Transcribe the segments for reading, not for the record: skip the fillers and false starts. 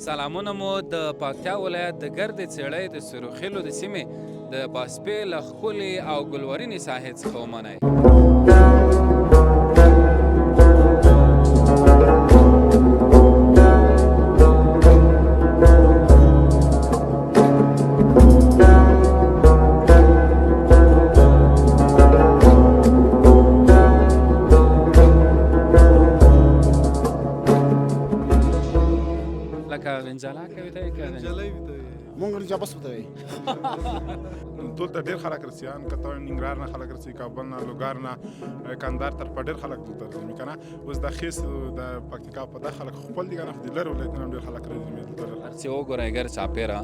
سلامونه مو د پکتیا ولایت د ګردې څېړۍ د سروخیلو د سیمې د باسپې له ښکلې او ګلورینې ساحې څخه ومنئ. لکه غنجلا کوي ته که غنجلۍ وي ته مونږ غنجا بس وته وي. دلته ډېر خلک رسي، ان که ته ننګرهار نه خلک رسي، کابل نه، لوګر نه، کندهار تر په ډېر خلک دلته راځي که نه. اوس د خېس د پکتیکا په دا خلک خپل دي که نه، خو د لرې ولایتونو هم ډېر خلک راځي دلته. هر څه وګورئ ګر چاپېره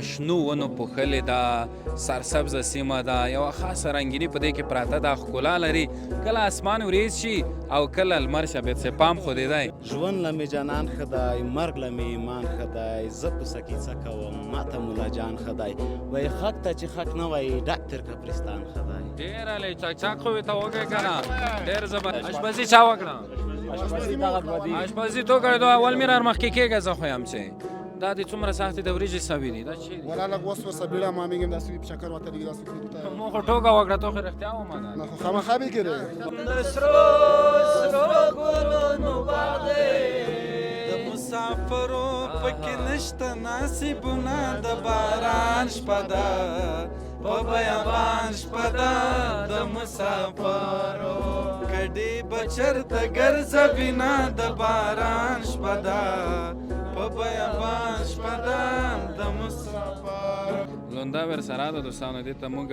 شنو ونو پوښلې ده، سرسبزه سیمه ده، یوه خاصه رنګیني په دې کې پراته ده، ښکلا لري. کله اسمان وریځ شي او کله لمر شي، عابد صاحب پام خو دې دی. ژوند له مې جانان ښه دی، مرګ له مې ایمان ښه دی، زه په سکي څه کوم ماته مولا جان ښه دی، وایي خک ته چې خک نه وایي ډاکتر کپرستان ښه دی. ډېر عالي، چک چک خو ورته وکړې که نه، ډېر زبردست. اشپزي چا وکړه؟ اشپزي دغه دوه دي. اشپزي تو کړې دوه، اول مې رامخکې کېږه، زه خو یم چې دا د څومره سختې د وریجې سوي دي، دا چیرې؟ ولا لږ وس ورسره بیړه مامیږم، داسې وي په چکر وتلی وي، داسې کړي ته. مو خو ټوکه وکړه، تو خو رښتیا ومنه. نه خو خامخا به کړې. د سرو سرو ګلونو باغ دی، د مسافرو پکې نشته نصیبونه، د باران شپه ده په بیابان شپه ده، د مسافرو کډې به چرته ګرځوي نه، د باران شپه ده په بیابان شپه ده، د مسافرو. لوندا ورسره ده دوستانو، دې ته موږ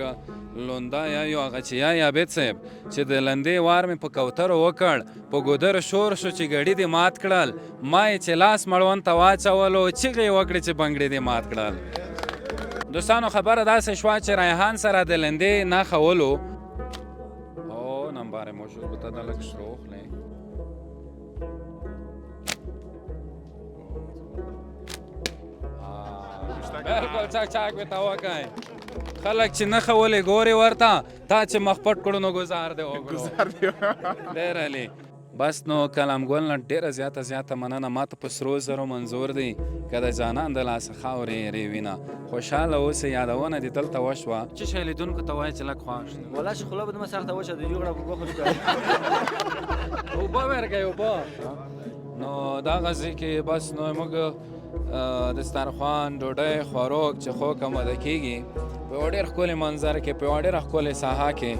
لوندا یا یو هغه چې یا عابد صاحب چې د لندې وار مې په کوترو وکړ، په ګودر شور شو چې ګړي دې مات کړل، ما یې چې لاس مړوند ته واچولو چیغې یې وکړې چې بنګړي دې مات کړل. دوستانو خبره داسې شوه چې ریحان سره د لندې نښه ولو او نمبر یې موجود به ته دا لږ شروخلې. بالکل چاک چاک به تا وکای. خلک چې نښه ولې ګوري ورته، تا چې مخ پټ کړو نو ګزار دی وکړو. ګزار دی. ډېر عالي. بس نو کلام ګل نه ډېره زیاته زیاته مننه، ما ته په سرو زرو منظور دی که د جانان د لاسه خاورې ایرې وینه. خوشحاله اوسې، یادونه دې دلته وشوه. څه شی لیدونکو ته وایې چې لږ خوښ شي؟ ولا چې خوله به دومره سخته وچه د یو غړپ اوبه خو دې اوبه ورکوي اوبه. نو دغه ځای کې بس نو موږ دسترخوان ډوډۍ خوراک چې خو کمده کېږي په یوه ډېر ښکلي منظر کې، په یوه ډېره ښکلې ساحه کې.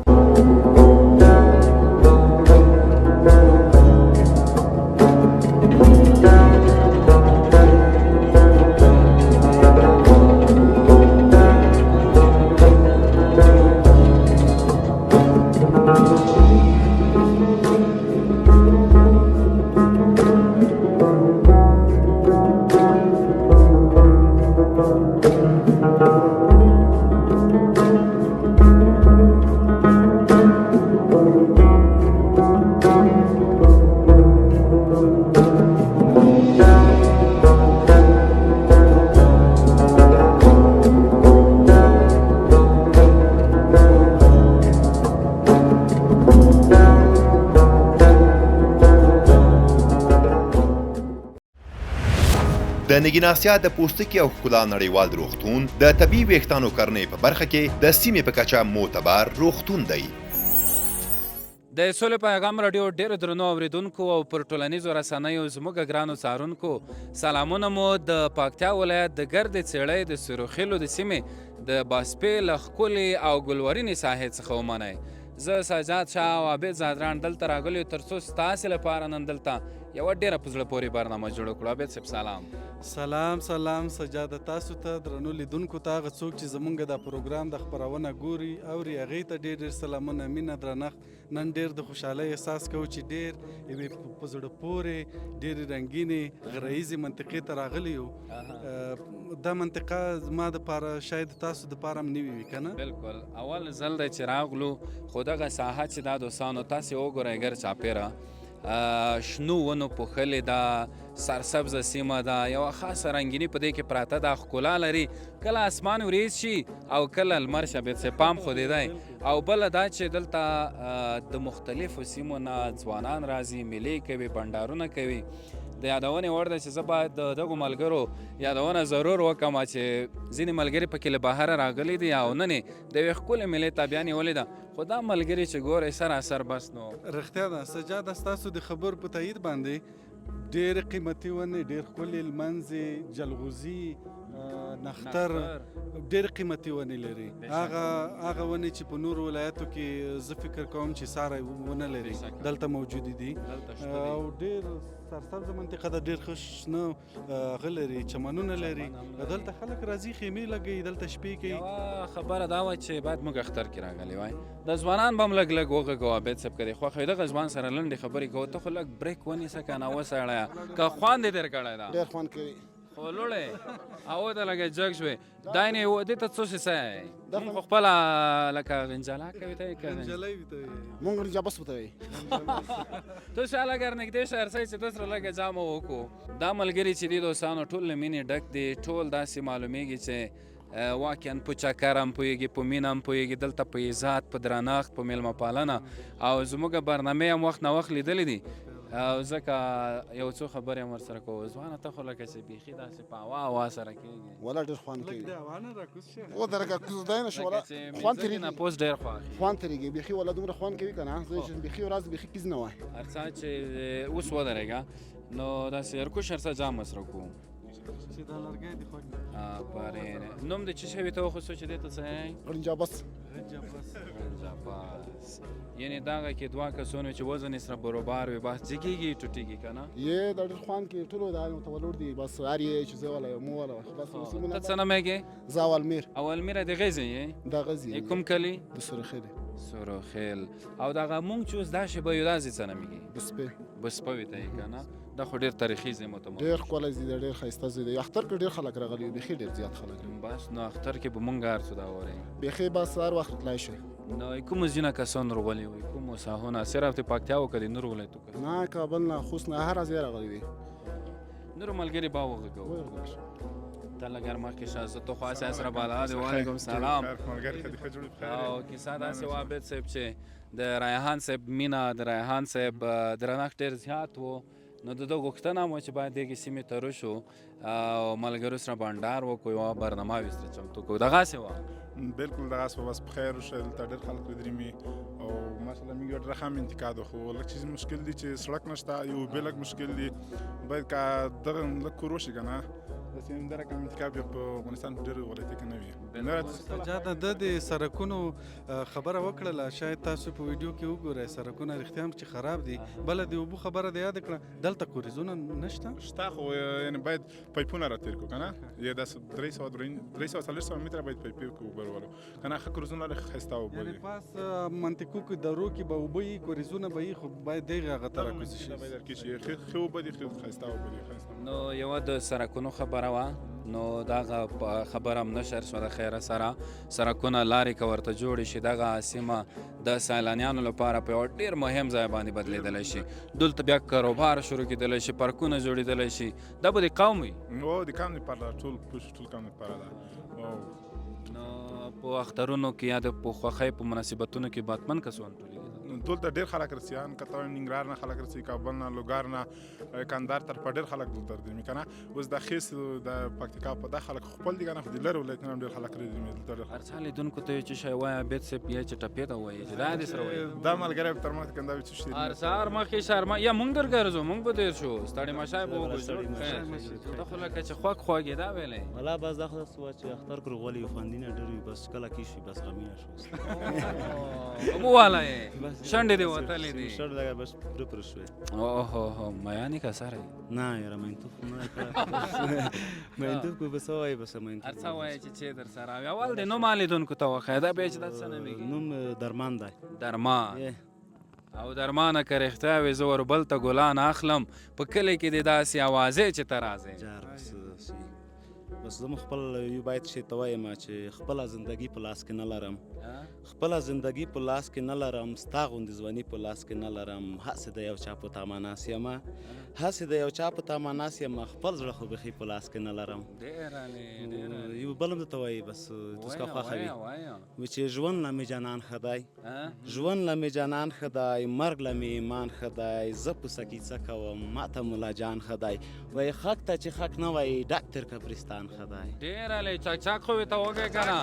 د نګین آسیا د پوستکي او ښکلا نړیوال روغتون د طبیعي ویښتانو کرنې په برخه کې د سیمې په کچه معتبر روغتون دی. د سولې پیغام راډیو ډېرو درنو اوریدونکو او پر ټولنیزو رسنیو زموږ ګرانو څارونکو سلامونه مو د پکتیا ولایت د ګردې څېړۍ د سروخیلو د سیمې د باسپې له ښکلې او ګلورینې ساحې څخه ومنئ. زه سجاد شاه او عابد ځدراڼ دلته راغلي یو ترڅو ستاسې لپاره نن دلته یوه ډېره په زړه پورې برنامه جوړه کړو. عابد صاحب سلام. سلام سلام سجاد، تاسو ته درنو لیدونکو ته، هغه څوک چې زمونږ دا پروګرام د خپرونه ګوري اوري هغې ته ډېر ډېر سلامونه، مینه، درنښت. نن ډېر د خوشحالۍ احساس کوو چې ډېر یوې په زړه پورې ډېرې رنګینې غره ییزې منطقې ته راغلي یو. دا منطقه زما دپاره شاید تاسو دپاره هم نوې وي که نه؟ بالکل اول ځل دی چې راغلو، خو دغه ساحه چې دا دوستانو تاسې وګورئ ګر چاپېره شنو ونو پوښلې ده، سرسبزه سیمه ده، یوه خاصه رنګیني په دې کې پراته ده، ښکلا لري. کله اسمان وریځ شي او کله لمر شي، عابد صاحب پام خو دې دی. او بله دا چې دلته د مختلفو سیمو نه ځوانان راځي، میلې کوي، بنډارونه کوي. د یادونې وړ ده چې زه باید د دغو ملګرو یادونه ضرور وکړم چې ځینې ملګري پکې له بهره راغلي دي او نن یې د یوې ښکلې مېلې تابیا نیولې ده. خو دا ملګري چې ګورئ سراسر بس نو رښتیا ده سجاده، ستاسو د خبرو په تایید باندې ډېرې قیمتي ونې، ډېر ښکلې لمنځې، جلغوزي، نختر، ډېر قیمتي ونې لري. هغه هغه ونې چې په نورو ولایاتو کې زه فکر کوم چې ساری ونه لري، دلته موجودې دي. او ډېر سرسبزه منطقه ده، ډېر ښه شنه هغه لري، چمنونه لري. دلته خلک راځي، خیمې لګوي، دلته شپې کوي. یوه خبره دا وه چې باید موږ اختر کې راغلي وای، د ځوانان به هم لږ لږ وغږوه. عابد صاحب که دې خوښه وي دغه ځوان سره لنډې خبرې کوو. ته خو لږ بریک ونیسه که نه وسړیه، که خوند دې در کړی ده. ډېر خوند کوي. خو لوړې او ته لږه جګ شوې دا یې دې ته څه شي سه مونږ خو خپله لکه غنجلا کوي ته یې که غنجلی وي ته یې مونږ غنجا بس ورته وایي. ته شه لږ نږدې شه ارسئ چې ته سره لږه جامه وکړو. دا ملګري چې دي دوستانو ټول له مینې ډک دي، ټول داسې معلومیږي چې واقعا په چکر هم پوهېږي، په مینه هم پوهېږي، دلته په عزت، په درنښت، په میلمه پالنه او زموږ برنامې هم وخت نه وخت لیدلې دي، او ځکه یو څو خبرې هم ورسره کوو. ځوانه ته خو لکه چې بیخي داسې په هوا هوا سره کېږي. ولا ډېر خوند لږ کوي. د هوا نه راکوز شه. و درکه کوز دی نه شو، لکه ولا چې خوند مې ځکه نه تېرېږي. پوست ډېر خوښ خوند تېرېږي بیخي، ولا دومره خوند کوي که نه زه چې بیخي ورځ بیخي کیز نه وای. هرڅه چې اوس ودرېږه نو داسې ارکوش هرڅه جام ورسره کوو. چې دا لرګی دې خوږ دی. آفرین. نوم دې څه شوی ته خو څه چې دې ته څه یې؟ غنجا بس. غنجا بس. غنجا بس یعنې دغه کې دوه کسانو چې وزن یې سره برابر وي بس جګېږي ټوټېږي که نه؟ یې دا ډېر خوند کوي، ټولو دا متولور دي بس، هر یې چې زه ولا یو مو ولا بس. اوس مو ته څه نومېږې؟ زه اولمیر. اولمیر د غزې یې؟ د غزې. کوم کلی؟ د سرخیل. سرخیل. او دغه مونږ چې اوس دا شېبه یو داسې څه نومېږي؟ بسپې. بسپه وي ته یې که نه؟ دا خو ډېر تاریخي ځای مو ته ډېر ښکلی ځای دی، ډېر ښایسته ځای دی. اختر کې ډېر خلک راغلي وي، بیخي ډېر زیات خلک. بس نو اختر کې به مونږ هر څه دا اورئ. بیخي بس هر وخت تلای شئ. نو کومو ځینه کسان ورغلي وي، کومو ساحو صرف د پکتیا او که د نورو ولایتو کسان؟ نه کابل نه، خوست نه، هر ځای راغلي وي. نورو ملګري به وغږوو. ته لږ مخکې شه، زه ته خو هسې سره بالا دی. وعلیکم سلام. او کیسه داسې وه عابد صاحب چې د ریحان صاحب مینه، د ریحان صاحب درنښت ډېر زیات و، نو د ده غوښتنه مو چې باید دغې سیمې ته راشو او ملګرو سره بنډار وکړو، یوه برنامه وي سره چمتو کړو. دغسې وه؟ بالکل دغسې وه، بس په خیر وشه. دلته ډېر خلک ودرېمي او ماشاءالله موږ یو ډېر ښه انتقاد و، خو لږ چیز مشکل دی چې سړک نشته، یو بل لږ مشکل دی، باید که دغه لږ کور وشي که نه داسې دا رقم انتقاد بیا په افغانستان په ډېرو ولایتو کې نه وي. سجاده ده د سړکونو خبره وکړله، شاید تاسو په ویډیو کې وګورئ سړکونه رښتیا هم چې خراب دي. بله د اوبو خبره دې یاده کړه، دلته کوریزونه نشته؟ شته خو یعنې باید پایپونه را تېر کړو که نه، یې داسې 300 300 400 متره باید پایپې اوبه ورولو که نه، ښه کوریزونه لري، ښایسته اوبه یعنې دي. پاس منطقو کې درو کې به اوبه وي، کوریزونه به وي، خو باید دغه هغه ته راکوزي شي. باید ورکړي چې ښه اوبه دي، ښه ښایسته اوبه دي، ښایسته. نو یوه د سړکونو خبره وه، نو دغه خبره هم نشر شوه د خیره سره. سړکونه لارې که ورته جوړې شي، دغه سیمه د سیلانیانو لپاره په یوه ډېر مهم ځای باندې بدلېدلی شي. دلته بیا کاروبار شروع کېدلی شي، پارکونه جوړېدلی شي. دا به د قوم وي. نو د قوم لپاره ده، ټول پوه ټول قوم لپاره ده. نو په اخترونو کې یا د په خوښۍ په مناسبتونو کې به حتماً کسان ټولېږي. دلته ډېر خلک رسي، ان که ته وایې ننګرهار نه خلک رسي، کابل نه، لوګر نه، کندهار طرفه ډېر خلک دلته راځي که نه. اوس د خیس د پکتیکا په دا خلک خپل دي که نه، خو د لرې ولایتونو هم ډېر خلک راځي دلته ډېر. هر چا لیدونکو ته یې چې شی وایه عابد صاحب یې چې ټپې ته وایي چې دا دې سره وایي. دا ملګری به تر مخ کنده چې شي. هر سهار مخکې شرما یا مونږ درګرځو، مونږ به تېر شو، ستړي مشای به وکړو. ته خو لکه چې خوږ خوږ یې دا ویلی. ولا بس دا خو داسې وه چې اختر کړو غولي خوندینه ډېر وي، بس کله کې شي بس غمینه شو. مو والا یې شنډې دې وتلې دي. شنډې دغه بس پرې پرې شوې. اوه هو میانې که سره یې؟ نه یاره مینتوب خو نه کړی. مینتوب کو بس وایي بس مینتوب. هر څه وایي چې چې در سره وي. اول دې نوم لیدونکو ته وښیه، دا بیا چې دا څه نومېږي؟ نوم درمان دی. درمان. او درمانه که رښتیا وي زه ور بل ته ګلان اخلم، په کلي کې دې داسې اوازې چې ته راځې. جار بس شي. بس زه مو خپل یو بیت شي ته وایم چې خپله زندګي په لاس کې نه لرم، خپله زندګي په لاس کې نه لرم، ستا غوندې ځواني په لاس کې نه لرم، هسې د یو چا په تمه ناست یم، هسې د یو چا په تمه ناست یم، خپل زړه خو بیخي په لاس کې نه لرم. ډېر عالي، ډېر عالي. یو بل هم درته وایي، بس تاسو که خوښه وي. وي چې ژوند له مې جانان ښه دی، ژوند له مې جانان ښه دی، مرګ له مې ایمان ښه دی، زه په سکي څه کوم ماته ملا جان ښه دی، وایي خک ته چې خک نه وایي ډک تر قبرستان ښه دی. ډېر عالي، چاک خو ورته وکړې که نه؟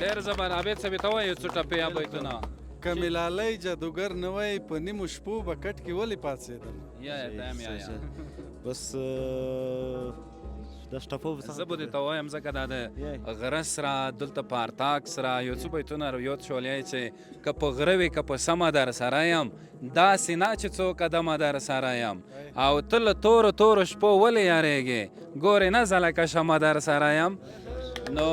ډېر زبر. عابد صاحب ته وایي څو ټپې یا بیتونه. که مې لالی جادوګر نه وای په نیمو شپو به کټ کې ولې پاڅېدم. یا یا ته هم یا یا. بس د ټپو به څه زه به درته وایم، ځکه دا د غره سره دلته په ارتاک سره یو څو بیتونه رویوت شول، یعنې چې که په غره وي که په سمه در سره یم، داسې نه چې څو قدمه در سره یم، او ته له تورو تورو شپو ولې یارېږې، ګورې نه زه لکه شمه در سره یم. نو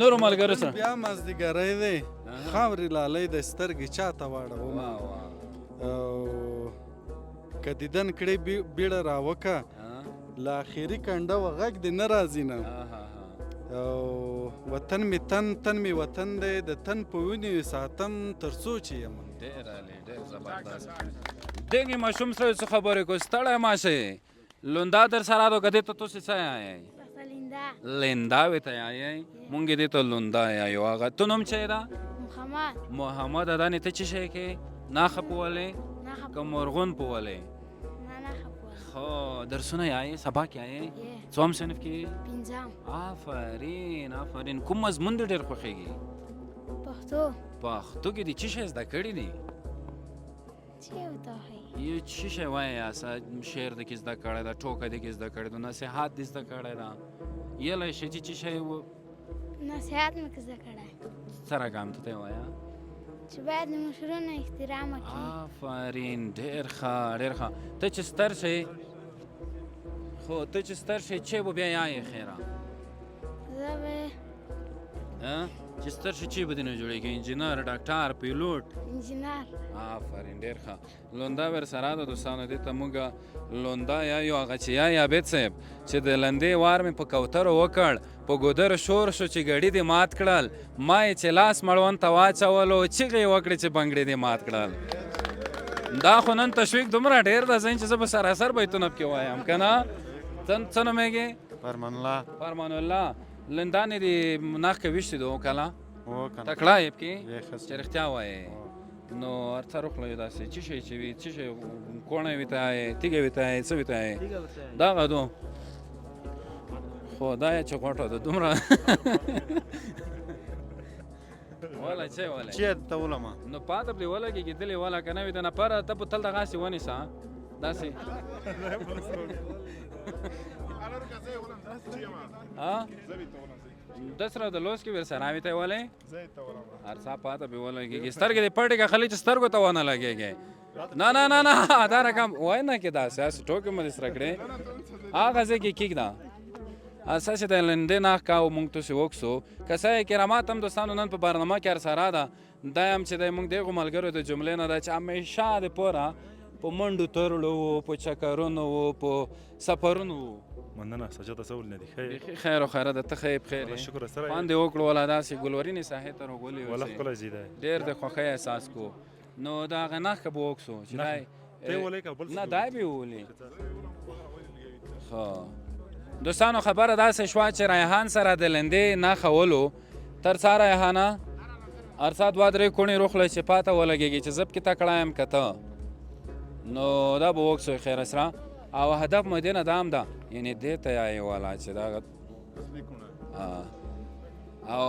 نورو ملګرو سره بیا مازدیګری دی، خاورې لالی د سترګې چاته واړوم، او که دیدن کړې بیړه راوکه، له اخري کنډه و غږ دې نه راځي نه، او وطن مې تن، تن مې وطن دی، د تن په وینې یې ساتم تر څو چې یم. ډېر عالي، ډېر زبردست. دغې ماشوم سره څه خبرې کوو، ستړی مه شئ. لوندا در سره ده که دې ته تاسې څه یایئ؟ لیندا. لیندا وې ته یایئ؟ مونږ دې ته لوندا یایو. هغه ته نوم څه ده؟ محمد. محمد. ادانې ته څه شی کې؟ ناخه په ولې؟ که مرغون په ولې؟ نه، ناخه په ولې. خو درسونه یایې؟ سبق یایې؟ څوم صنف کې؟ پنځم. آفرین، آفرین. کوم مضمون دې ډېر خوښېږي؟ پښتو. پښتو کې دې څه شی زده کړي دي؟ څه ورته وایي؟ یو څه شی وایې؟ شعر دې کې زده کړی ده، ټوکه دې کې زده کړې ده، نصیحت دې زده کړی ده، یلی شي چې څه شی و؟ نصیحت مې زده کړی. څه رقم ته ته وایه؟ چې باید د مشرانو احترام وکړي. آفرین، ډېر ښه، ډېر ښه. ته چې ستر شې، خو ته چې ستر شې چې به بیا یایې خیره؟ زه به چې ستر شې چې به دې نه جوړېږي؟ انجینر، ډاکټر، پیلوټ؟ انجینر. آفرین، ډېر ښه. لوندا ورسره ده دوستانو، دې ته موږ لوندا یایو. هغه چې یایې عابد صاحب چې د لندې وار مې په کوترو وکړ، په ګودر شور شو چې ګړي دې مات کړل، ما یې چې لاس مړوند ته واچولو چیغې یې وکړې چې بنګړي دې مات کړل. دا خو نن تشویق دومره ډېر ده زین چې زه به سراسر بیتونه پکې وایم که نه؟ څه نومېږې؟ فرمان الله. فرمان الله. لندانې دې نخکه ویشتې ده کله؟ کنه. تکړه یې پکې؟ ښه چې رښتیا وایې. نو هر څه روخله یو داسې څه شی چې وي، څه شی کوڼه وي ته یې، تیږه وي ته یې، څه وي ته یې؟ دغه دو خو دا یې چې غوټه ده دومره. ولا چې ولا. چې ته ولمه. نو پاته پرې ولګېږي، دلې ولا که نه وي د نفره ته به تل دغسې ونیسه، داسې. د سره د لوس کې ورسره وي ته ولې؟ هر څه پاته پرې ولګېږي. سترګې دې پټې کړه، خلک چې سترګو ته ونه لګېږي. نه نه نه نه، دا رقم وای نه کې داسې هسې ټوکې مو دې سره کړې. هغه ځای کې کېږده. اساسې د لندې ناخ کاو مونږ تاسې وکسو. که څه یې کرامات هم دوستانو نن په برنامه کې هر سره ده. دا هم چې دی مونږ دغو ملګرو د جملې نه ده چې همیشه د پوره په منډو ترړو وو، په چکرونو وو، په سفرونو وو. مننه سجاد، څه ول نه دي؟ ښه یې؟ بېخي خیر او خیره ده، ته ښه یې؟ بخیر یې؟ والله شکر سره یې. خوند یې وکړو ولا داسې ګلورینې ساحې ته راغلي والله اوسې. ښکلی ځای دی. ډېر د خوښۍ احساس کو. نو د هغه نښه به وکسو چې نښه. دی ته یې ولې که بل څه نه، ولې؟ دی به یې وولي. ښه دوستانو، خبره داسې شوه چې ریحان سره د لندې نښه ولو. تر څه ریحانه؟ هر څه دوه درې کوڼې روخله چې پاته ولګېږي چې زه پکې تکړه یم که ته. نو دا به وکسو خیر سره. او هدف مو دې نه دا هم ده، یعنې دې ته یې والا چې دا او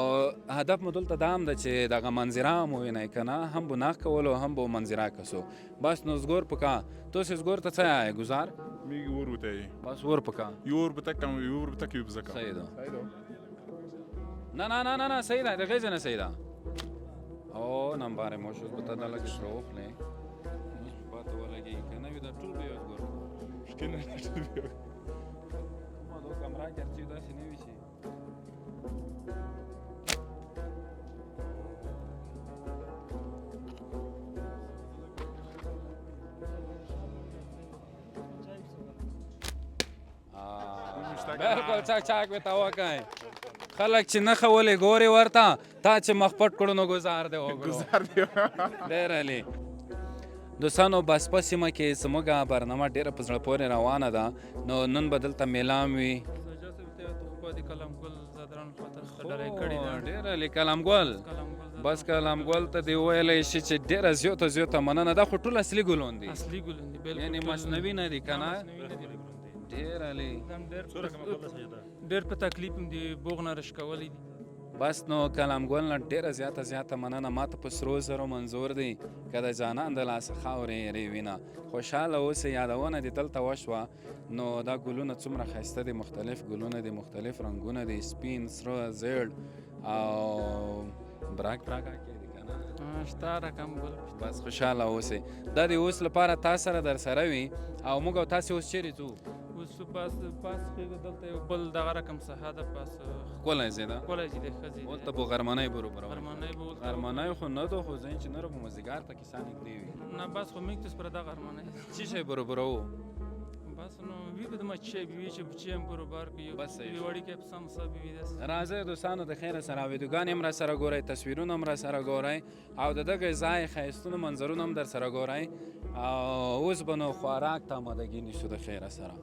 هدف مو دلته دا هم ده چې دغه منظره مو وینئ که نه، هم به ناخ کولو هم به منظره کسو. بس نو زګور پکا تاسې زګور ته څه یې ګزار؟ میږي ور وته یې. بس ور پکا. یو ور به تک کم، یو ور به تک یو بزکا. صحیح ده. نه نه نه نه نه، صحیح ده، د غیزه نه صحیح ده. او نمبر مو شو به ته دا لږ سره وخلې. اوس په پاته ولګېږي که نه وي دا ټول به یو زګور. مشکل نه ټول به یو. ما دوه کمره کې هر څه داسې نه وي چې بالکل چاک چاک به تا وکای. خلک چې نښه ولې ګوري ورته، تا چې مخ پټ کړو نو ګزار دی وکړو. ګزار دی. ډېر عالي. دوستانو، بسپه سیمه کې زموږ برنامه ډېره په زړه پورې روانه ده، نو نن به دلته میلام وي. ډېر عالي. کلم ګل، بس کلم ګل ته دې ویلی شي چې ډېره زیاته زیاته مننه. دا خو ټول اصلي ګلون دي. اصلي ګلون دي بالکل، یعنې مصنوعي نه دي که نه؟ ډېر عالي. ډېر په تکلیف دي، بوغ نه رشکولي دي. بس نو کلم ګل نه ډېره زیاته زیاته مننه. ما ته په سرو زرو منظور دی که د جانان د لاسه خاورې ایرې وینه. خوشحاله اوسې. یادونه دې دلته وشوه، نو دا ګلونه څومره ښایسته دي، مختلف ګلونه دي، مختلف رنګونه دي، سپین، سره، زیړ او براک براک کې دي که نه؟ شته رقم ګل. بس خوشحاله اوسې. دا د اوس لپاره تا سره در سره وي. او موږ او تاسې اوس چیرې ځو؟ اوس پاس پاس کېږو، دلته یو بل دغه رقم ساحه ده پاس. ښکلی ځای ده. ښکلی ځای دی، ښه ځای دی. هلته به غرمنۍ برابروي. غرمنۍ به هلته. غرمنۍ خو نه ده، خو ځای چې نه به مازدیګر ته کیسه نږدې وي. نه بس خو موږ ته پر دغه غرمنۍ. څه شی برابروو؟ بس نو وی به د مچې وی چې بچی هم برابر کړي، بس صحیح. وړي کې سم سب وي داسې. راځئ دوستانو د خیره سره، ویډیوګانې هم را سره ګورئ، تصویرونه هم را سره ګورئ، او د دغه ځای ښایستونو منظرونه هم در سره ګورئ. او اوس به نو خوراک ته آمادګي نیسو د خیره سره.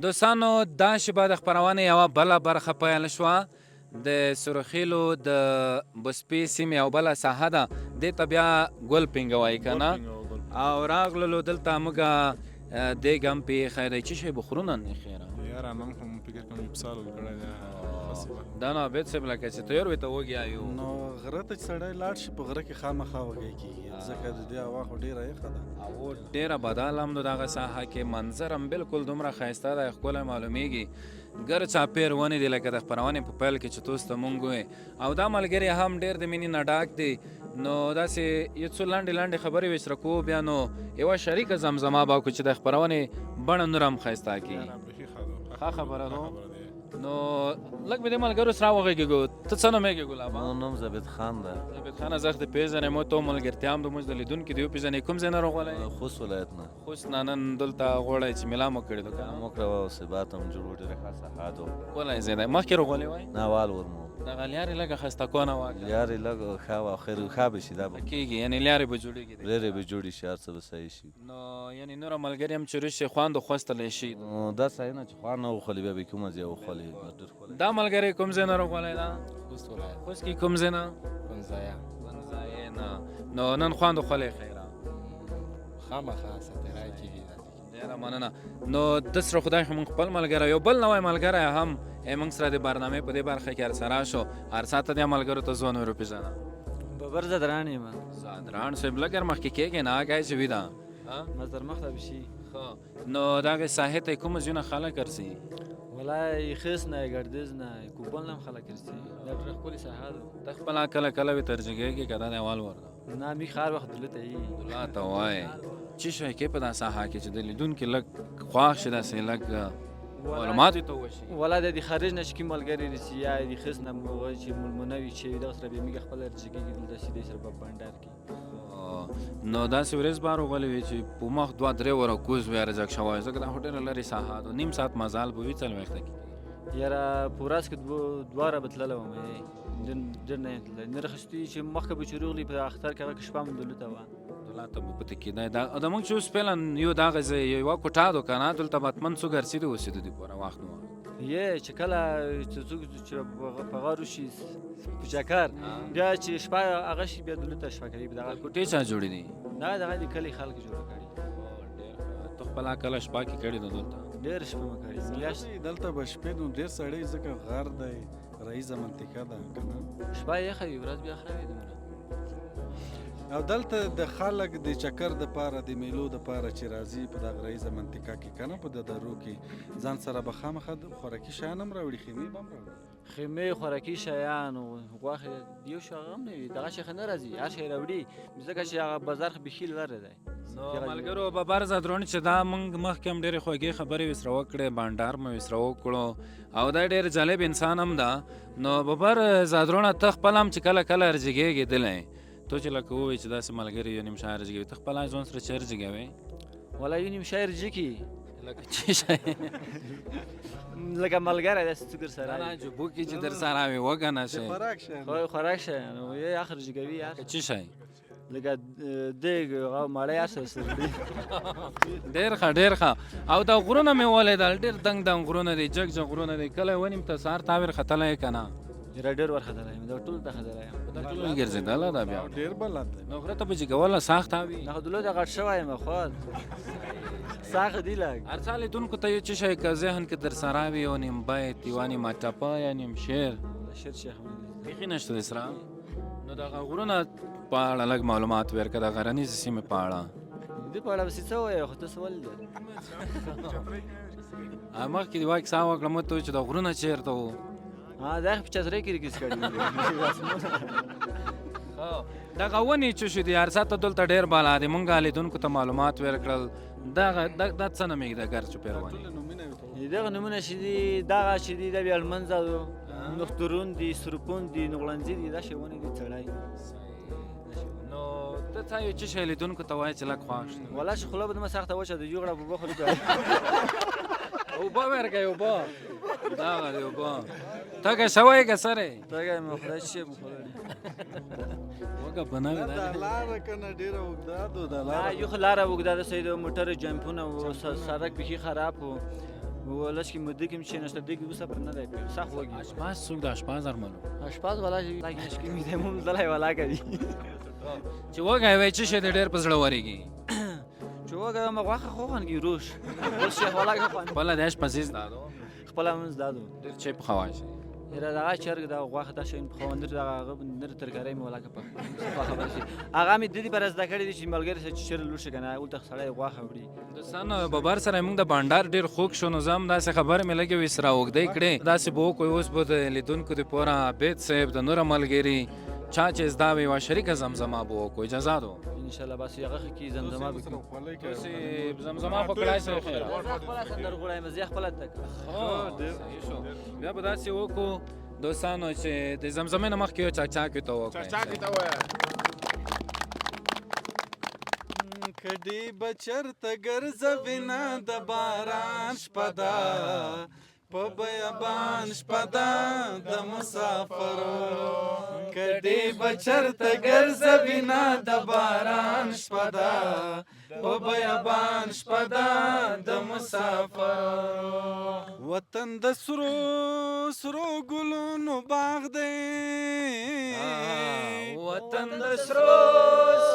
دوستانو، دا شېبه د خپرونې یوه بله برخه پیل شوه. د سرخیلو د بسپې سیمې یوه بله ساحه ده، دې ته بیا ګل پینګه وایي که نه؟ او راغللو دلته موږ دیګ هم پې ایښی دی. څه شی به خورو نن خیره؟ یاره نن خو مو فکر کوم پسال کړی دی. دا نو عابد صاحب لکه چې تیار وي ته وږی یو. نو غره ته چې سړی لاړ شي په غره کې خامخا وږی کېږي، ځکه د دې هوا خو ډېره یخه ده. او ډېره بدله هم ده دغه ساحه کې، منظر هم بالکل دومره ښایسته دی، ښکلی معلومیږي. ګر چاپېر ونې دي لکه د خپرونې په پیل کې چې تاسو ته مونږ ووایي. او دا ملګري هم ډېر د مینې نه ډاک دي، نو داسې یو څو لنډې لنډې خبرې وې سره کوو، بیا نو یوه شریکه زمزمه به وکړو چې د خپرونې بڼه نوره هم ښایسته کړي. ښه خبره ده. نو لږ به دې ملګرو سره وغږېږو. ته څه نومېږې ګلابه؟ نوم زابد خان ده. زابد خانه، زه دې پېژنم، ته ملګرتیا هم د موږ د لیدونکي دې وپېژنې. کوم ځای نه راغلی؟ خوست ولایت نه. خوست نه نن دلته غواړی چې میله مو کړې ده که نه؟ مو کړه وه، ثبات هم جوړ و، ډېره ښه ساحه ده. ښکلی ځای دی. مخکې راغلی وای؟ نه، وال ورمو. دغه لیارې لږه خسته کونه وه. لیارې لږ ښه وه، خیر ښه به شي، دا به کېږي، یعنې لیارې به جوړېږي. لیارې به جوړې شي، هر څه به صحیح شي. نو یعنې نور ملګري هم چې راشي خوند خوستلی شي. دا ځایونه چې خوند نه وخولي بیا به کومه ځای وخولي. دا ملګری کوم ځای نه راغلی ده؟ خوست ولایت. خوست کې کوم ځای نه؟ بنځایه. بنځایه نه. نو نن خوند وخولی خیره؟ خامخا سترای کېږي. ډېره مننه. نو د سره خدای خو موږ خپل ملګری، یو بل نوی ملګری هم موږ سره د برنامې په دې برخه کې ورسره شو. هر څه ته دې ملګرو ته ځوان وروپېژنه. ببر ځدراڼ یم. ځدراڼ صاحب لږ مخکې کېږې نه، هغه چې وي ده. بس در مخته به شي. ښه، نو دغې ساحې ته کوم ځایونه خلک ورځي؟ ولا خس نه، ګردیز نه، کوپن نه هم خلک ورځي. دا ډېره ښکلې ساحه ده. ته خپله کله کله وې ترجګېږې که دا د اول ور ده؟ نه، مې هر وخت دلته یي. دلته وایې. څه شی کې په دا ساحه کې چې د لیدونکي لږ خوښ شي، داسې لږ معلومات یې ته وشي؟ ولا د خارج نه چې کوم ملګري رسي یا د خس نه چې ملمونه وي چې دغه سره بیا موږ خپله رجګېږي دلته چې دی سره په بنډار کې. نو داسې ورځ به راغلې وي چې په مخ دوه درې وره کوز وي رجګ شوی، ځکه دا خو ډېره لرې ساحه ده، نیم ساعت مزال به وي 40 دقیقې. یاره په ورځ کې دواره به تللی وم، ډېر نه یم تللی. نه رخصتي چې مخکې به چې راغلي په اختر کې هغه کې شپه هم دلته وه. دلته به پاتې کېدی. دا د موږ چې اوس فعلا یو دغه ځای یوه کوټه ده که نه، دلته به حتما څوک ګرځېدي اوسېدو دې پوره وخت نو. یې چې کله چې څوک چې په غار وشي په چکر، بیا چې شپه هغه شي، بیا دلته شپه کوي. دغه کوټې چا جوړې دي؟ دا دغه د کلي خلک جوړ کړي. ته خپله کله شپه کې کړې ده دلته؟ ډېر شپه مې کړې. دلته به شپې نو ډېر سړی، ځکه غر دی، رئیزه منطقه ده که نه. شپه یخه وي، ورځ بیا ښه وي دومره. او دلته د خلک د چکر دپاره، د میلو دپاره چې راځي په دغه رئیزه منطقه کې که نه، په د درو کې ځان سره به خامخا خوراکي شیان هم راوړي، خیمې به هم راوړي. خیمې، خوراکي شیان، غوښې، یو شی هغه هم نه وي، دغه شی نه راځي، هر شی راوړي، ځکه چې هغه بازار خو بیخي لرې دی. نو ملګرو ببر ځدراڼ چې دا موږ مخکې هم ډېرې خوږې خبرې ورسره وکړې، بانډار مو ورسره وکړو، او دا ډېر جالب انسان هم ده. نو ببر ځدراڼه، ته خپل هم چې کله کله ارجګېږې دلی، ته چې لکه ووایې چې داسې ملګري یو نیم شاعر جګوي، ته خپله ځان سره چېرې جګوې؟ ولا یو نیم شاعر جګي لکه چې شی لکه ملګری داسې څوک درسره نه، جبو کې چې درسره وي وګنه شي خوراک شی، خوراک شی نو یې اخر جګوي. لکه چې شی لکه دیګ او مړی هر څه سره. ډېر ښه، ډېر ښه. او دا غرونه مې ولیدل، ډېر دنګ دنګ غرونه دي، جګ جګ غرونه دي. کله ونیم ته سهار تاویر ختلی که نه؟ ډېر ډېر ورختلی یم، دا ټول ته ختلی یم. دا ټول ګرځېدله دا بیا ډېر بلد دی. نو غره ته به جګوله سخته وي. نه، خو دلته غټ شوی یم، خو سخت دی لږ. هر څه لیدونکو ته یو څه شی که ذهن کې درسره وي، یو نیم بیت، یوه نیمه ټپه یا نیم شعر. شعر شیخ بیخي نشته دی سره. نو دغه غرونه په اړه لږ معلومات ورکړه، د غرنیزې سیمې په اړه. دې په اړه به څه ووایې، خو ته څه ولیدل؟ مخکې دې وایي کیسه وکړه مو ته چې دا غرونه چېرته وو؟ دا خو په چترۍ کې کیسه کړې. دغه ونې چې شو دي، هر څه ته دلته ډېر بالا دي، مونږ لیدونکو ته معلومات ورکړل. دغه دا څه نومېږي د ګرد چوپېر ونې؟ دغه نومونه چې دي، دغه چې دي، دا بیا لمنځه نخترون دي، سرپون دي، نغلنځي دي، دا شی ونې دي څړی. نو ته څه یو څه شی لیدونکو ته وایې چې لږ خوښ شي؟ والله چې خوله به دومره سخته وچه د یو غړپ اوبه خوري. اوبه ورکوي، اوبه دغه دی اوبه. تږی شوی که سرې؟ تږی یم، خدای چې شی مو خوړلی. وګه په نوې دا لاره که نه ډېره اوږده ده، دا لاره یو خو لاره اوږده ده، صحیح ده، موټر جمپونه و، سړک بیخي خراب و، ولس کې مده کې چې نشته، دې کې اوسه پر نه دی پېښ، سخت وږي. اشپز څوک د اشپز ارملو؟ اشپز ولا چې نشکې مې دی، مونږ ځلی ولا کوي. چې وږی وی څه شی دې ډېر په زړه ورېږي؟ چې وږی وم غوښه خو خوند روش اوس شیخ ولا که خوند. خپله د اشپزي زده ده؟ خپله مونږ زده ده. ډېر چای پخوای شي؟ یاره دغه چرګ دغه غوښه دا شیان پخوم، نر دغه هغه نر ترکارۍ مې ولا که پخه خبره شي. هغه مې د دې لپاره زده کړې دي چې ملګري سره چې چېرې لوټ شي که نه، هلته سړی غوښه وړي. دوستانو ببر سره موږ د بانډار ډېر خوږ شو، نو زه هم داسې خبرې مې لږې وې سره اوږدې کړې. داسې به وکړو اوس به د لیدونکو دپاره عابد صاحب د نوره ملګري چا چې زده وي یوه شریکه زمزمه به وکړو. اجازه ده؟ انشاءالله. بس هغه ښه کېږي، زمزمه به کړو. تاسې زمزمه خو کړای شئ؟ خیر، زه خپله سندرغاړی یم، زه خپله تک. صحیح شو. بیا به داسې وکړو دوستانو چې د زمزمې نه مخکې یو چکچاکي ته وکړئ. چکچاکي ته ووایه. کډې به چېرته ګرځوي نه د باران شپه ده، په بیابان شپه ده د مسافرو. کډې به چېرته ګرځوي نه د باران شپه ده، په بیابان شپه ده د مسافرو. وطن د سرو سرو ګلونو باغ دی، وطن د سرو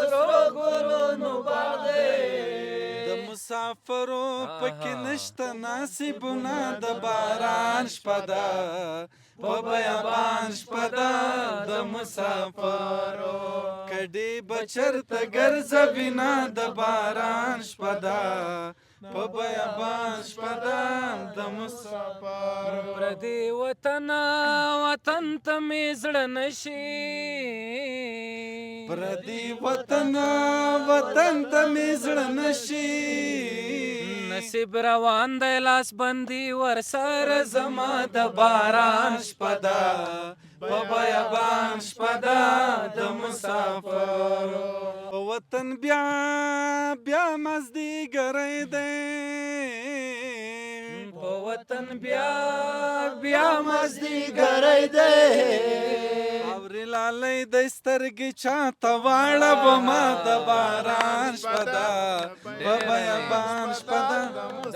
سرو ګلونو باغ دی، د مسافرو پکې نشته نصیبونه د باران شپه ده، په بیابان شپه ده د مسافرو. کډې به چېرته ګرځوي نه د باران شپه ده، په بیابان شپه ده د مسافرو. پردي وطن وطن ته مې زړه نه شي، پردي وطن وطن ته مې زړه نه شي، نصیب روان دی لاس بندي ورسره زما د باران شپه ده، په بیابان شپه ده د مسافرو. په وطن بیا بیا مازدیګری دی، په وطن بیا بیا مازدیګری دی، اورې لالۍ د سترګې چاته واړومه د باران شپه ده، په بیابان شپه ده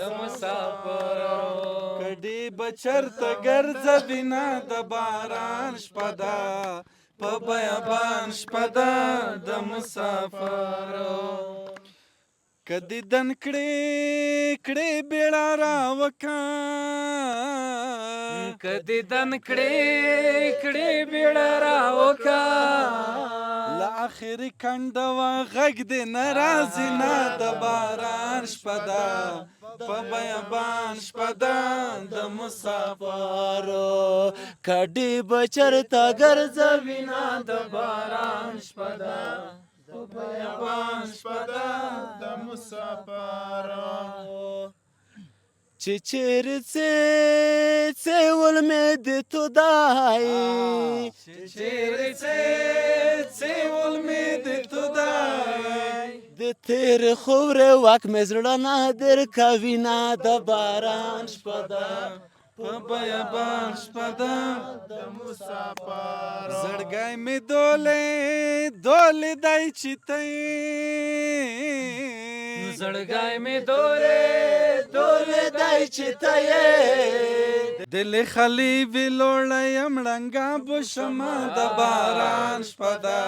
د مسافرو. کډې به به چرته ګرځوي نه د باران شپه ده، په بیابان شپه ده د مسافرو. که دیدن کړې کړې بیړه راوکه، که دیدن کړې کړې بیړه راوکه، له اخري کنډه وه غږ دې نه راځي نه د باران شپه ده، په بیابان شپه ده د مسافرو. کډې به چرته ګرځوي نه د باران شپه ده، په بیابان شپه ده د مسافرو. چې چیرې څې څې ولمې د تودای، چې چیرې څې څې ولمې د تودای، د تېرې خاورې واک مې زړه نه درکوي نه د باران شپه ده، په بیابان شپه ده د مسافرو. زړګی مې دولې دولې دی چې ته یې، زړګی مې دولې دولې دی چې ته یې، دل خالي وي لوړی یم ړنګه به شمه د باران شپه ده،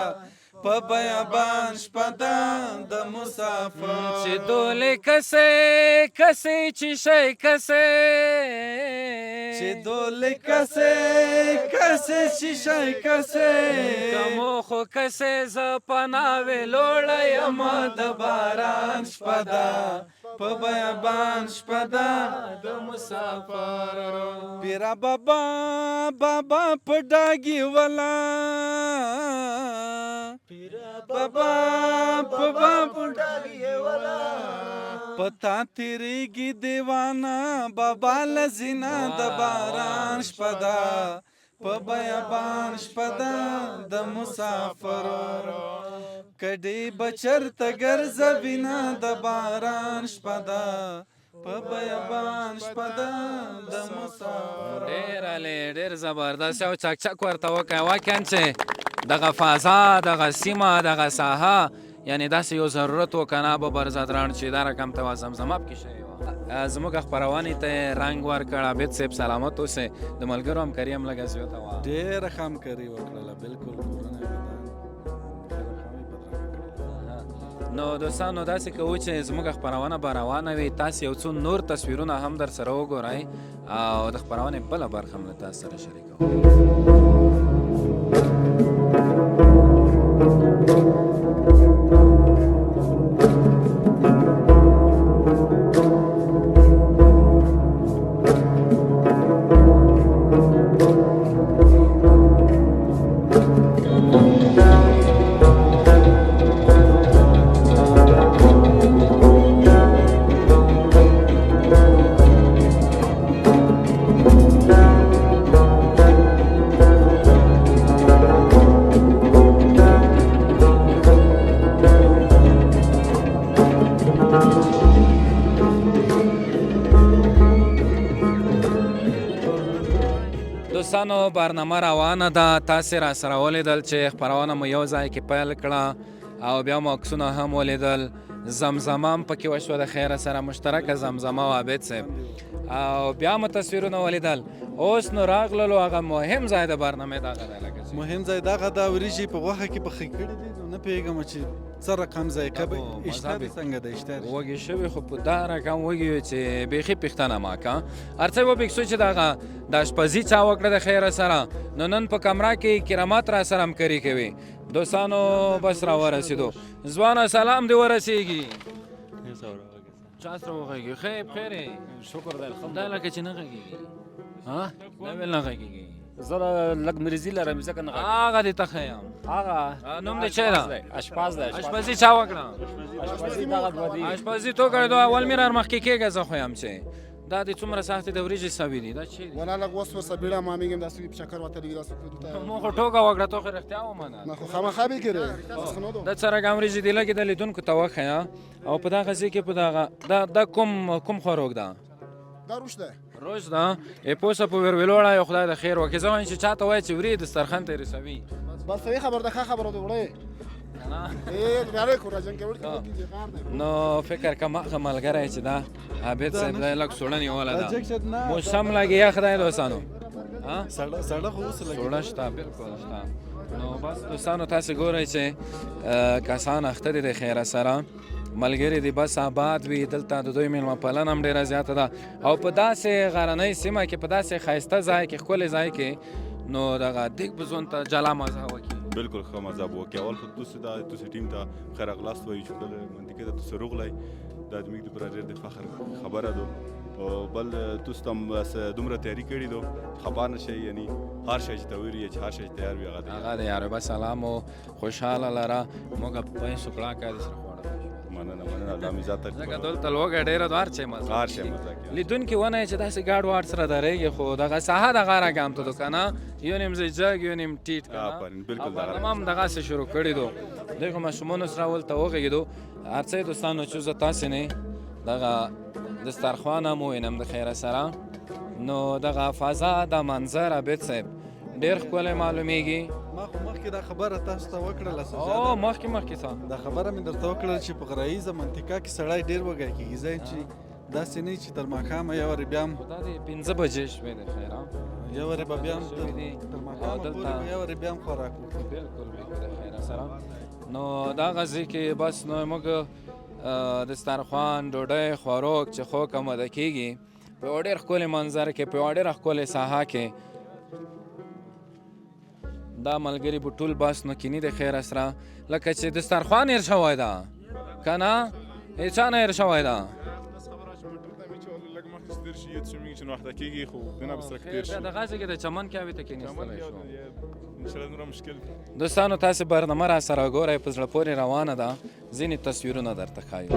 په بیابان شپه ده د مسافرو. چې دولې کسې کسې چې شی کسې، چې دولې کسې کسې چې شی کسې، که مو خو کسې زه پناه وې لوړی یم د باران شپه ده، په بیابان شپه ده د مسافرو. پیرا بابا بابا په ډاګي ولا، پیرا بابا بابا په ډاګي ولا، پتا تیریږي دیوانه بابا لزینا د باران شپه ده، په بیابان شپه ده د مسافرو. کډې به چرته ګرځوي نه د باران شپه ده، په بیابان شپه ده د مسافرو. ډېر عالي، ډېر زبردست او چکچک ورته وکړه. واقعا چې دغه فضا، دغه سیمه، دغه ساحه، یعنې داسې یو ضرورت و که نه ببر ځدراڼ چې دا رقم ته وه زمزمه پکې شوې وه. زموږ خپرونې ته یې رنګ ورکړ. عابد صاحب سلامت اوسې، د ملګرو همکاري هم لږه زیاته وه. ډېره ښه همکاري وکړله، بالکل کورونه یې ودان، ډېره ښه یې بدرګه کړله. نو دوستانو داسې کوو چې زموږ خپرونه به روانه وي، تاسې یو څو نور تصویرونه هم در سره وګورئ او د خپرونې بله برخه هم له تاسو سره شریکوو. دوستانو برنامه روانه ده، تاسې را سره ولیدل چې خپرونه مو یو ځای کې پیل کړه او بیا مو عکسونه هم ولیدل، زمزمه هم پکې وشوه د خیره سره مشترکه زمزمه وه عابد صاحب، او بیا مو تصویرونه ولیدل. اوس نو راغللو هغه مهم ځای د برنامې دغه دی، لکه چې مهم ځای دغه دا وریجې په غوښه کې پخې کړي دي، نو نه پوهېږم چې څه رقم ذایقه به اشتها دې څنګه ده؟ اشتها وږي شوي خو په دا رقم وږي یو چې بیخي پوښتنه ما که هر څه وپېښ سو چې دغه د اشپزي چا وکړه د خیره سره، نو نن په کمره کې کرامات را سره همکاري کوي. دوستانو بس را ورسېدو. ځوانه سلام دې ورسېږي. چا سره وغږېږي؟ خیر بخیر یې؟ شکر دی الحمدلله. دا لکه چې نه غږېږي. ها؟ دا ویل نه غږېږي. زه لږ مریضي لرم ځکه نه غږېږم. هغه دې ته ښه یم. هغه نوم دې چا ده؟ اشپاز دی. اشپزي چا وکړه؟ اشپزي دغه دوه دي. اشپزي تو کړې دوه اول مې رامخکې کېږه. زه خو یم چې دا دې څومره سختې د وریجې سوي دي، دا چیرې؟ ولا لږ اوس ورسره بیړه ما میږم داسې په چکر وتلی داسې کړو. مو خو ټوکه وکړه، تو خو رښتیا ومنه. نه خو خامخا به کړې. دا څه رقم وریجې دي لږې د لیدونکو ته وښیه. او په دغه ځای کې په دغه دا کوم کوم خوراک ده؟ دا روش ده. روش ده. ای پوسه په ویلوړه یو خدای د خیر وکړي. زه وایم چې چاته وایي چې ورې دسترخوان ته یې رسوي. بس صحیح خبر ده، ښه خبره ده وړی. نو فکر کوم هغه ملګری چې دا عابد صاحب دی لږ سوړه نیوله ده، موسم لږ یخ دی دوستانو. سړه خو اوس لګي، سوړه شته، بالکل شته. نو بس دوستانو تاسې ګورئ چې کسان اخته دي د خیره سره، ملګري دي بس آباد وي. دلته د دوی میلمه پالنه هم ډېره زیاته ده، او په داسې غرنۍ سیمه کې، په داسې ښایسته ځای کې، ښکلي ځای کې، نو دغه دیګ بزون ته جلا مزه وکړي. بالکل ښه مزه به وکړي. اول خو تاسو دا تاسو ټیم ته خیر راغلاست وایو چې دغه منطقې ته تاسو روغلی، دا زموږ دپاره ډېر د فخر خبره ده. او بل تاسو ته هم بس دومره تیاري کړې ده خفه نه شئ، یعنی هر شی چې ته ویري چې هر شی چې تیار وي هغه دی، هغه دی یاره. بس سلام او خوشحاله لره، موږ پیسو کړه کړه سره خواړه. مننه مننه، الله مې ذات ځکه دلته لوږه ډېره ده، هر شی مزه، هر شی مزه کوي. لیدونکي ونه چې داسې ګاډ واډ سره درېږي، خو دغه ساحه دغه رقم ته ده که نه، یو نیم ځای جګ یو نیم ټیټ که نه. آفرین، بالکل دغه برنامه هم دغسې شروع کړې دو، دغو ماشومانو سره ورته وغږېدو. هر څه دوستانو چې زه تاسې نه دغه دسترخوان هم ووینم د خیره سره، نو دغه فضا دا منظر عابد صاحب ډېر ښکلی معلومیږي. ما خو مخکې دا خبره تاسو ته وکړله سجاده. او مخکې مخکې څه دا خبره مې درته وکړله چې په غره ییزه منطقه کې سړی ډېر وږی کېږي، ځای چې داسې نه چې تر ماښامه یو وارې بیا هم، دا د 5 بجې شوې د خیره، یو وارې به بیا هم تر ماښامه پورې به یو وارې بیا هم خوراک وکړو. بالکل بالکل د خیره سره. نو دا غزې کې بس نو موږ دسترخوان ډوډۍ خوراک چې خو آماده کېږي په یوه ډېر ښکلي منظر کې، په یوه ډېره ښکلې ساحه کې، دا ملګري به ټول بس نو کیني د خیره سره، لکه چې دسترخوان هېر شوی ده که نه، هېچا نه هېر شوی ده. دغه کې د چمن کې ته کېناستلی شو. دوستانو تاسې برنامه را سره ګورئ، په زړه پورې روانه ده، ځینې تصویرونه درته ښایو.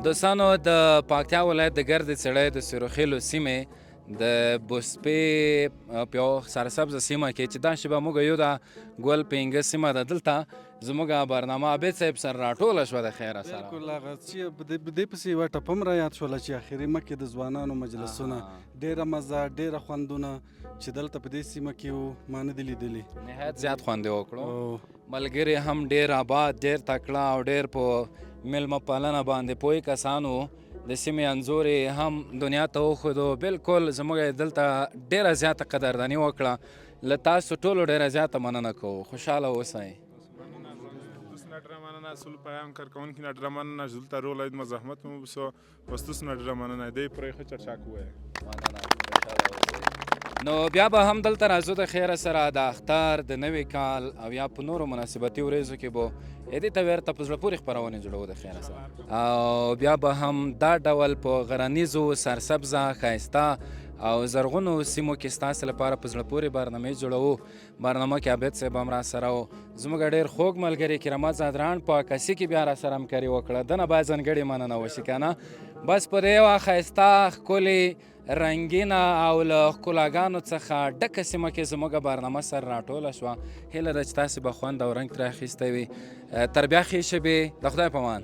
دوستانو د پکتیا ولایت د ګردې څړۍ د سروخیلو سیمې د بوسپې په یو سرسبزه سیمه کې چې دا شېبه موږ یو د ګل پینګه سیمه ده، دلته زموږ برنامه عابد صاحب سره راټوله شوه د خیره سره. بالکل هغه چې دې پسې یوه ټپه هم را یاد شوله چې اخري مکې د ځوانانو مجلسونه، ډېره مزه ډېره خوندونه چې دلته په دې سیمه کې وو ما نه دي لیدلي. نهایت زیات خوند یې وکړو، ملګري هم ډېر آباد، ډېر تکړه او ډېر په میلمه پالنه باندې پوه کسان وو. د سیمې انځور یې هم دنیا ته وښودو. بالکل زموږ یې دلته ډېره زیاته قدرداني وکړه. له تاسو ټولو ډېره زیاته مننه کوو، خوشحاله اوسئ. تاسو نه ډېره مننه، سول پیام کارکوونکي نه ډېره مننه چې دلته روغلی، دومره زحمت مو وباسو. بس تاسو نه ډېره مننه، دی پرې ښه چرچاک ووایه. مننه، خوشحاله اوسئ. نو بیا به هم دلته راځو د خیره سره د اختر د نوي کال او یا په نورو مناسبتي ورځو کې به دې ته ورته په زړه پورې خپرونې جوړوو د خیره سره، او بیا به هم دا ډول په غرنیزو سرسبزه ښایسته او زرغونو سیمو کې ستاسې لپاره په زړه پورې برنامې جوړوو. برنامه کې عابد صاحب هم را سره و، زموږ ډېر خوږ ملګری کرامت ځدراڼ په عکاسي کې بیا را سره همکاري وکړه، ده نه باید ځانګړې مننه وشي که نه. بس په دې یوه ښایسته ښکلې رنګینه او له ښکلاګانو څخه ډکه سیمه کې زموږ برنامه سره راټوله شوه. هیله ده چې تاسې به خوند او رنګ ترې اخیستی وي. تر بیا ښې شېبې، د خدای په امان.